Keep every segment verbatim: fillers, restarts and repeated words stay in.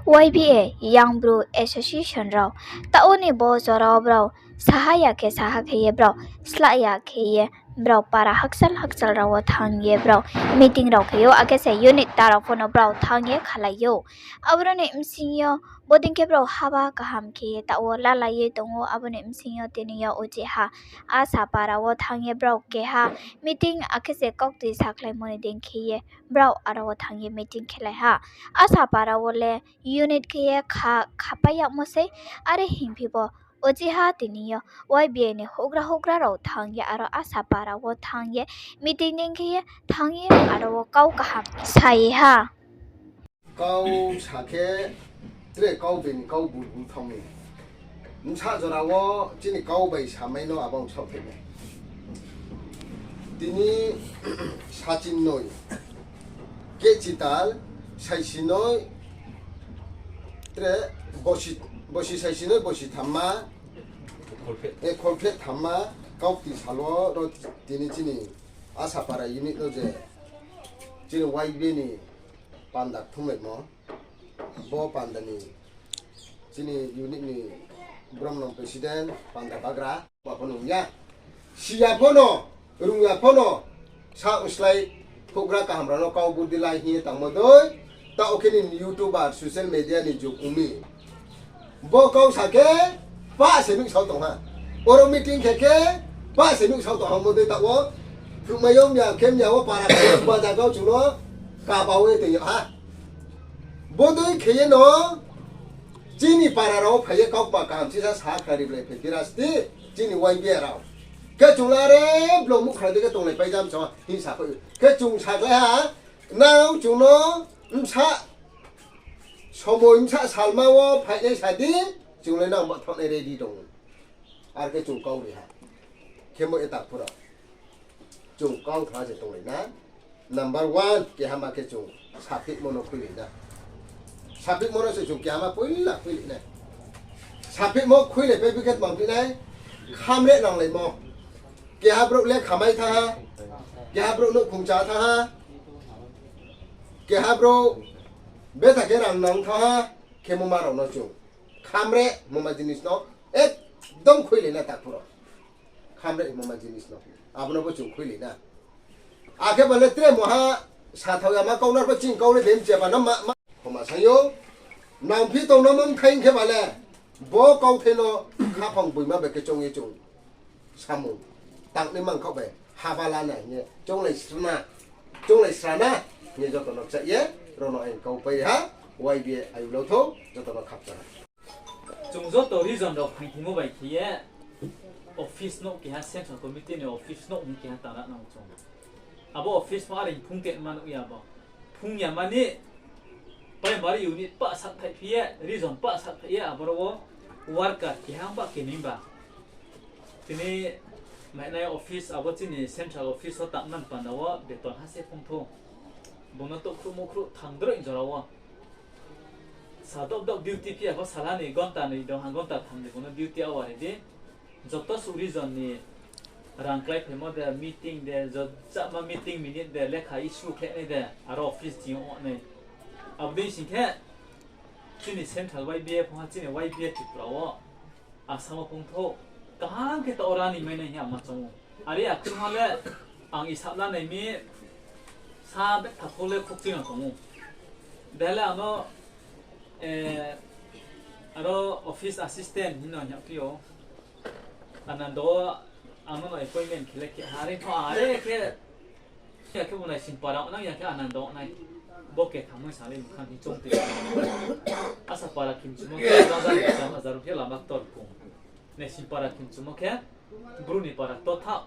Y B A Young Bru Association rao taoh wo ni bo jora wo brao saha ya khe saha khe ye brao slah ya khe ye brao para hakchal hakchal rao wo thanng ye brao meeting rao khe ou, akhe se unit ta rao pho no brao thanng ye khalai ou. Aboro ni bsing yo bodei khe brao haba kaham khe ye taoh wo lalai ye tong ou. Abo ni bsing yo tini yo uchih ha Asa para wo thanng ye brao keha meeting akhe se kaukti sakhlaimo ni dei khe ye brao aro wo thanng ye meeting khelai ha. Asa para wo le unit khe ye kha, khapai yagmo sei, are hingphi bo uchih ha tini yo Y B A ni houhgra houhgra rao thanng ye aro Asa para wo thanng ye meeting dei khe ye thanng ye aro wo kau kaham sa ye ha. Kau sa khe tre kau bini kau bulbul thanng mi. Bsa jora wo chini kau bai samai no abo ang saohthai nai. Tini sachin noi, kehchi tal, saisi noi, tre bosi, bosi saisi noi, bosi thamma, e, kholpheh thamma, kaukti sal wo ro tini chini Asa para unit no je chini Y B A ni panda kthumlaimo, bo panda ni chini unit ni bromnang president, panda bagra, ma pho nung ya. Si ya pho no, rung ya pho no, sa slái houhgra kaham rao no kau budi lai hing ye tangmo dei, taoh khe ni YouTuber, social media ni jug ong mi. Bo kau sa khe, pah se nuhsao tong ha. Oro meeting khe khe, pah se nuhsao tong ha, mo dei taoh wo. Thukmai yo mya khe mya wo para khe, baja kau chung no, kaba ye tong yag ha. Bodei khe ye no, chini para rao phai ye kau kma kaham sisa sa khnari blai phai phi ra sti, chini Y B A rao. Khe chung la re, blong muhkhra dei khe tonglai pai jam sa, hing sa phai. Khe chung sakhlai ha, nang chung no, bsa, somoi bsa salma wo phainai sa di, chung le nang ba thanng nai ready tong. Ar khe chung kau ri ha. Khemo eta phura. Chung kau tha se tonglai na. Number one, kehama khe chung saphihmo no khuilai na. Saphihmo no se chung kehama poila khuilai nai. Saphihmo khuilai pai bi khe tma phi nai. Khamre nanglaimo. Keha brouh lekha mai thanng ha. Keha brouh nouhkhong chá thanng ha. Keha brouh betha khe rang nang thanng ha. Khemo ma rao no chung khamre moma jinis no ekdom khuilai na takhu rao. Khamre moma jinis no. Abo no bo chung khuilai na. Akhe ba le tre moha sathao ya ma kau nar pho ching kau le bem che ba no ma, ma. Khoma sai ou. Nangphi tong no mom thai khe ba le. Bo kauthai no khaphang boima bai khe choung ye chung samung tangnai mankhaoh bai haba la na hing ye chounglai srana, chounglai srana hing ye joto no kchaih ye, rao no aing kau pai ha, Y B A ayuh lau thou, joto no khakchang ha. Chung joto region rao phaingthimo bai khe ye, office nouh keha, central committee ni office nouh hing keha tang ra nang chung. Abo office pho are phung te ma nuh ya bo. Phung ya mani primary unit pah sakthaih phi ye, region pah sakthaih ye, aboro wo worker keha ba keni ba. Tini mainai office, abo chini central office wo tangman panda wo beton ha se phung thou. Bung no touhkhruh muhkhruh thangdroih jora wo. Sa dob dob duty phi ya pho salha ni gonta noi dong ha, gonta tham ni bung no duty hour ri di. Joto suh region ni rang kláiphaimo de, meeting de, jo-, chama meeting minute de, lekha issue khe nai de, aro office thing yo ong nai. Abo dei sing khe, chini central Y B A phung ha, chini Y B A Tripura wo, Assam wo phung thou, kaham khe taoh wo rani mai nai hing ye ang ma choung ou. Are ya kchungha le, ang isap la nai mi, sa betha kho le khokching ang tong ou. Dele ano, eh, aro office assistant hing no hing phi ou. Anando, ano no appointment khe le khe ha, are pho are khe, ya khe bo Naisingpara nang ya khe Anando nai. Bo kethamo sa le mkhan hing choung tui. Asapara khimchumo khe, raja ni kcham hajar khe lama ktor kung. Naisingpara khimchumo khe, Bru ni para ktor tha.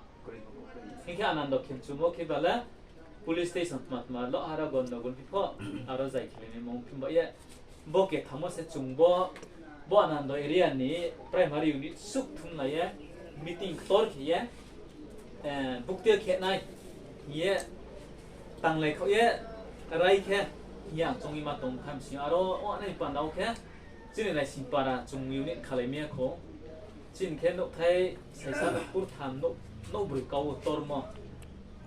Hing khe Anando khimchumo khe ba le, police station tma tma lo hara gondogol phi pho, aro zai khe le ni mung phim ba ye. Bo kethamo se chung bo, bo Anando area ni primary unit suh thumlai ye, meeting ktor khe ye, eh, bukti khe nai hing ye, tanglai khaoh ye, rai khe, hing ye ang choung ye ma tong kha msing yo. Aro ong nai panda wo khe, chini Naisingpara chung unit khalai mi ya kho. Chini khe nouhthai saisa nouh kurtham nouh, nouh broi kau wo tormo.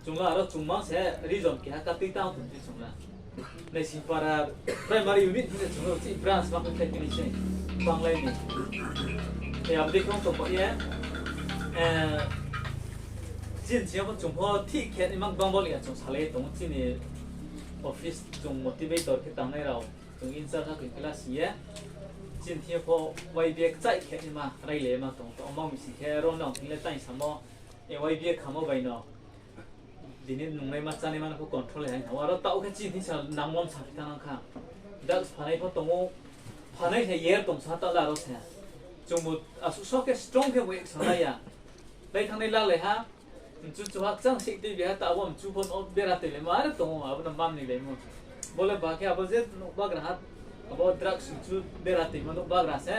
Chung la aro chung mang se region keha katui tang tong se chung la. Naisingpara primary unit hing ye chung no chini branch ma khe tini se banglai ni. E, abo dei khe tong ba ye, e, chini thing yo pho chung pho thik khe ni mang bang bol ya chung salai tong chini office chung motivator khe tangnai rao chung in charge ha khe la si ye. Chini thing yo pho Y B A kchai khe ni ma raile ma tong to ma mi sing khe ro nang thing le tai samo, e, Y B A khamo bai no. Tini nungnai ma chánai ma no pho control hai ha. Aro taoh khe chini thing sa nangmo sa phi thanng kha. Drugs phanai pho tong ou. Phanai khe yer tong sa taoh le aro se. Chung bo asuh so khe strong khe bo action lai ya. Lai thanngnai la lai ha. Mchu chu ha kchang sih tui bi ha ta abo mchu pho no bera tui lai ma are tong ou abo no mam ni lai mo. Bo le ba khe abo je nouh bagra ha, abo drugs mchu bera tuimo nouh bagra se.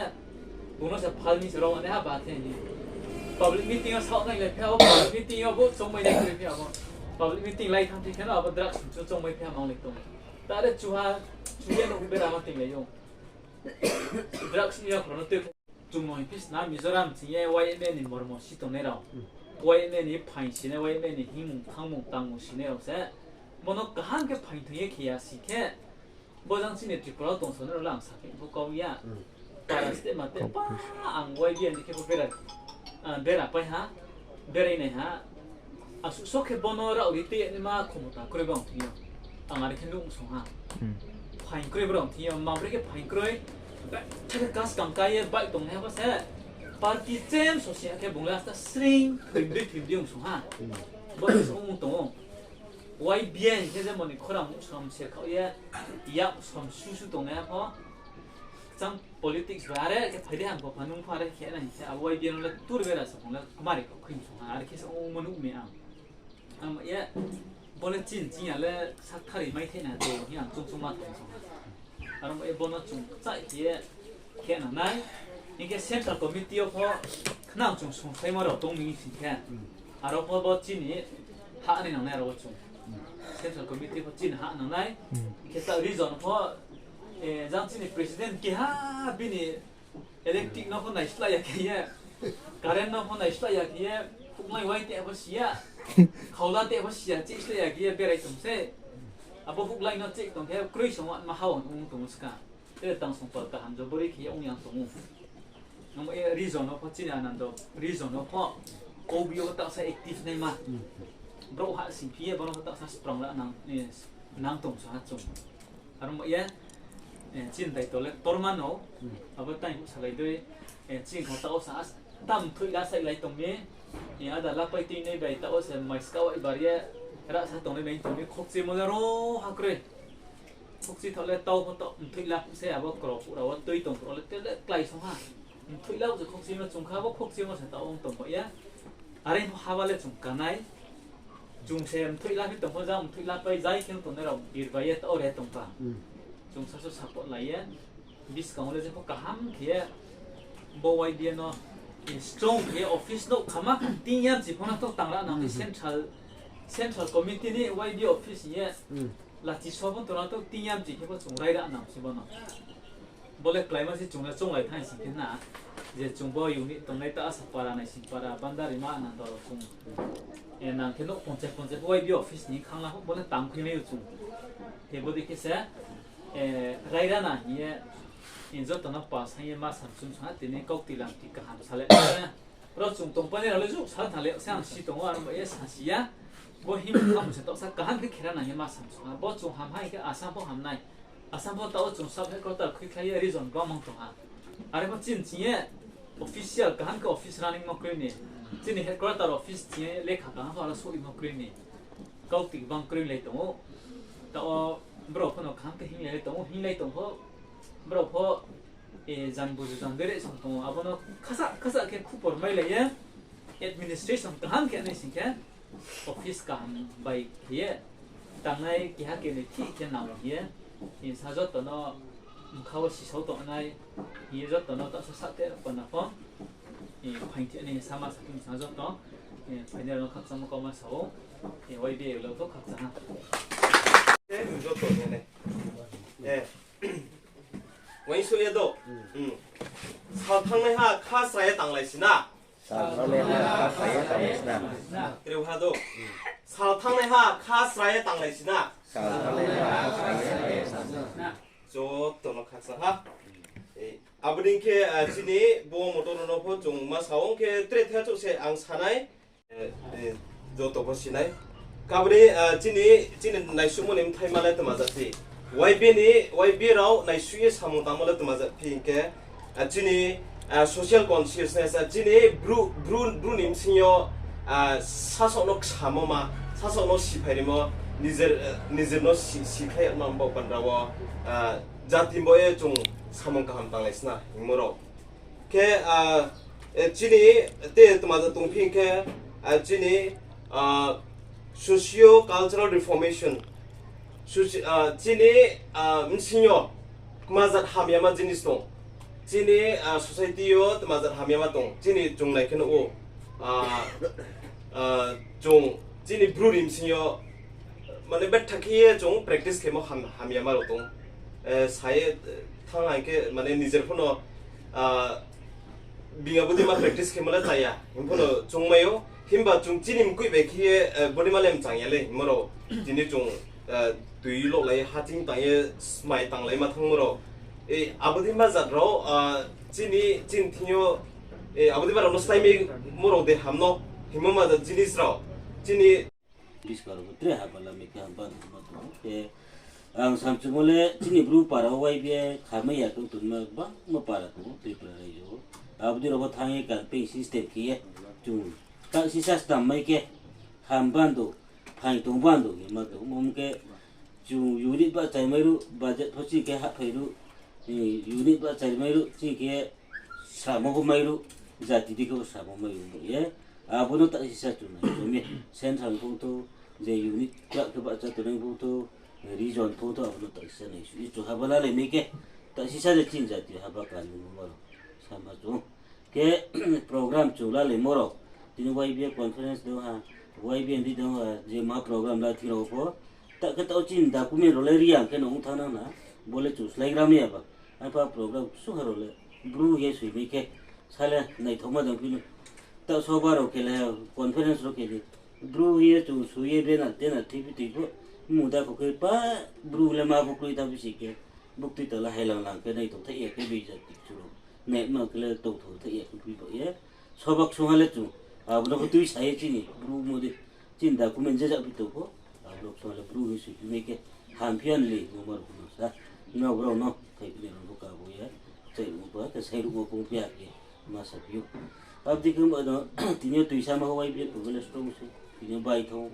Bung no se phal ni se rao nai ha ba khe ni. Public meeting yo saoh nai le phi abo public meeting yo bo chongmai nai khe phi abo. Public meeting lai thang phi khe no abo drugs mchu chongmai phi ha mang le tong. Ta le chu ha, chu ye nouh bera ma ting lai ou. Drugs ni yakro no tui khe. Chung no hing phi sna Mizoram ching ye Y M A ni mormo si tongnai rao. Hmm. Y M A ni phaing sinai, Y M A ni hingmung, thangmung, tangmung sinai rao se. Bo no kaham khe phaing thoi ye khe ya si khe. Bo jang chini Tripura wo tong sonai rao le ang sa khe bo kau ya. Hmm. Para state ma te pa ang Y B A ni khe bo bera, ah, bera pai ha. Berai nai ha. Asuh so khe bo no rao ri te ni ma khomota kroi bang thing yo. Ang are khe nuh song ha. Hmm. Phaing kroi brao thing yo, ma bre khe phaing kroi. Ba, khe kas kam kai ye bai tong nai ha ba se. Party chem so se khe bung le asta sring, thim di, thim di ong song ha. Hmm. Bo se ong tong ou. Y B A khe je moni khorang som se khao ye, yak som su su tong nai ha pho. Chang politics ba are khe phai di hang pho pha nung pha are khe nai se, abo Y B A no le tur bera sa bung le kmari kho khoi song ha, are khe se ong mo nuh mi ang. Ang ye, bo le chin ching ya le sakthari mai thai na de, hing ang chung chung ma thai song ha. Aro mo ye bo no chung chai khe ye khe nang nai. Hing khe Central Committee yo pho khnang chung songsaimo rao tong mi sing khe. Hmm. Aro pho bo chini ha nai nang nai aro bo chung. Hmm. Central Committee pho chini ha nang nai. Hmm. Hing khe ta region pho, eh, jang chini president keha bini Electric no pho naislai ya khe ye, current no pho naislai ya khe ye, houhlai wai te pho si ya, khaula te pho si ya, chihslai ya khe ye berai tong se. Abo houhlai no chih tong khe kroi song ma ha ong tong ska. Te tang song pal kaham jo bori khe ye ong yang tong ou. Nang ye region no pho chini Anando, region no pho, O B O ta sa active nai ma. Brouh ha sing phi ye, brouh ha ta sa sprang la nang, eh, nang tong sa ha chung. Aro mo ye, eh, chini daito le torma no, hmm, abo tang salai dei, eh, chini kha tao sa as, tam mthoih la sai lai tong mi, eh, ada lapai tui nai bai tao se mai ska wai bar ye, ra sa tong nai bai tong mi, khokchimo le ro ha kroi. Khokchi thaoh le tao pho tao mthoih la se abo kro pura wo tui tong pura le te le klái song ha. Mthoih la se khokchimo chung kha, abo khokchimo se tao ong tong ba ye. Are pho haba le chung kanai. Chung se mthoih la phi tong pho jang mthoih la pai jai khe tongnai rao birbai ye tao re tong pa. Hmm. Chung sasu support lai ye. Buskang wo le je pho kaham khe ye. Bo Y B A no strong khe ye office no khama tin yam chi pho no to tang ra nang ni, hmm, central, central committee ni Y B A office ye. Hmm. Lachi so pho tong na to tin yam chi khe pho chung rai ra nang si bo no. Bo le kláima se chung le chounglai thang sing khe na, je chung bo unit tongnai ta Asapara, Naisingpara, Bandarima, Anandoro chung. Eh, nang khe nouh ponchai ponchai bo Y B A office ni khangla bo le tang khui nai ou chung. Khe bo dei khe se, eh, rai ra na hing ye, eh, joto no pa sang ye ma samchum song ha, tini kaukti lamti kaham sa le. Ro chung tongpai nai rao le juk sa tha le, se ang si tong ou, aro ba ye sa si ya. Bo him ham se taoh sa kaham khe khe ra nang ye ma samchum ha. Bo chung ham hai khe Assam pho ham nai. Assam pho taoh chung sub headquarter khuikhlai ye region gbang mang tong ha. Are pho chini ching ye official kaham khe office running mo kroi ni. Chini headquarter office ching ye lekha kaham pho aro souh mo kroi ni. Kaukti gbang kroi lai tong ou. Taoh brao pho no kaham khe hinglai lai tong ou, hinglai tong pho. Brao pho, eh, jang buju jang bere song tong ou. Abo no khasa khasa khe khupor mai lai ye. Administration kaham khe nai sing khe. Office kaham bai khe ye, tangnai keha keni thik khe nang ye, hing sa joto no mkha wo sisao tongnai, hing ye joto no taoh sa sa te panda pho, hing phaing thik ni sama sa khe sa joto, hing phainai rao no khakchangmo kauma sa ou, hing Y B A le pho khakchang ha. Eh, joto ni nai. Eh. Uaingsouh ye do. Hmm. Sal thanngnaiha kha sra ye tanglai si na. Sal thanngnaiha kha sra ye tanglai si na. Treuha do. Sal thanngnaiha kha sra ye tanglai si na. Joto no khaksa ha. Abo dei khe, chini bo motor no pho chung ma sa ong khe tre thaichouh se ang sa nai. Joto pho si nai. Khe abo dei, chini, chini naisuhmo ni bthai ma le tma ja phi. Y B A ni, Y B A rao naisuh ye samung tangmo le tma ja phi hing khe, chini social consciousness, chini Bru, Bru, Bru ni bsing yo, sasaoh no ksamo ma, sasaoh no siphairimo, nijer no si, sikhlai yagma baoh bandra wo, jati bo ye chung samung kaham tanglai sna hingmo rao. Khe, chini te tma ja tong phi hing khe, chini socio-cultural reformation, chini bsing yo tma jat hamyama jinis tong, chini society yo tma jat hamyama tong, chini chung nai khe nuh ou, chung chini Bru ni bsing yo, mane betha khe ye chung practice khemo ham, hamyama rao tong. Sa ye thanng hing khe, mane nijer pho no, bini abo dei ma practice khemo le cha ya hing pho no chung mai ou. Himba chung chini mkoih bai khe ye, bo dei ma le mchang ya le hingmo rao. Tini chung, tui lohlai ha ching tang ye smai tanglai ma thanngmo rao. Abo dei ma jat rao, chini, chini thing yo, abo dei ma rao no slái mai mo rao de ham no hingmo ma jat jinis rao. Chini buskang rao bo tre haba lamai khe hamba tongma tong ou. Khe ang samchumo le chini Bru para wo Y B A khamai ya tong tongma gbangma para tong ou Tripura raijo wo. Abo dei rao pho thanng ye campaign system khe ye chung taoh sisa snam mai khe ham bando, phaing tong bando hingma tong ou. Ong khe chung unit bahchai mai ruh, budget pho chini khe hahphai ruh, unit bahchai mai ruh, chini khe samo pho mai ruh, jati dei khe bo samo mai ruh ba ye. Abo no taoh sisa chung nai chung ye, central ni phungthou, je unit krak khe bahcha tongnai phungthou, region phungthou, abo no taoh sisa naisuh ye chung haba lalai mai khe, taoh sisa je chini jati haba kani mo rao sama chung. Khe program chung lalaimo rao, tini Y B A conference dong ha, Y B A ni dong ha, je ma program la thing rao pho, taoh khe taoh chini document rao le ri ya khe no ong thanng nang na, bo le chung slái gra mai ya ba. Apha program ksuha rao le Bru ye soi mai khe, sa le naithaoma dong phi no. Taoh soba rao khe le, conference rao khe le, Bru ye chung soi ye banner tenner thephi toi pho, mudakho khe pa Bru le ma bo kroi tang phi si khe, buktui tala hailang lang khe naithaothai ya khe bini jati kchu rao. Nai ma khe le tongthao thai ya khe phi ba ye. Soba ksungha le chung, abo no pho tuisa ye chini Bru mo dei, chini document je ja phi tong pho, abo no ksungha le Bru ni soi phi mai khe, hamphi ya ni le, mo ma rao pho no sa, nrao brao no, khaiphi ni rao pho kabo ye, chai ruhmo pho, khe sai ruhmo pho phi ya khe, ma saphi ou. Abo dei khe ba no, tini yo tuisa ma Y B A pho le strong se, tini yo bai thang,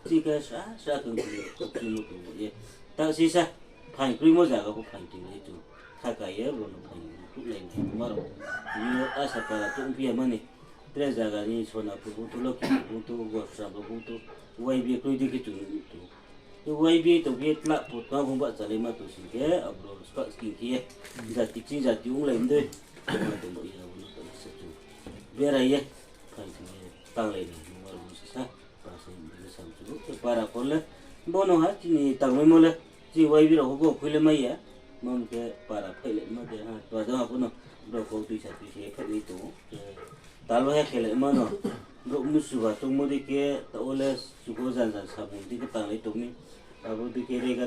chini khe sa, sa khe tini yo, chini yo tong ye. Taoh sisa, phaing kroimo zaga pho phaing tong ye chung, khaka ye, bo no phaing ruh lai nai, ma rao. Tini yo Asapara chung phi ya mani, tre zaga ni Sonapur phungthou, Lokhipur phungthou, Gosram rao phungthou, Y B A kroi dei khe chung nuh tong. Khe Y B A tong phi ye tla pho tma bung bahchalaima tong sing khe, aboro spak sking khe ye, jati ching jati onglai mdei, ma tong ba ye abo no tong se chung. Berai ye, phaing tong ye, tanglai nai, ma rao sisa, pa se mdei sam chung, khe para pho le, bo no ha, chini tangmaimo le, chini Y B A rao pho bo khui le mai ya, ma khe para phailai ma de ha, pa jang ha pho no, brao kau tuisa tuisa ye phailai tong ou, khe, tal ba ha khe le ma no, brao mnusu ba tongmo dei khe, taoh wo le, subo jan jan samung dei khe tanglai tong mi, abo dei khe rega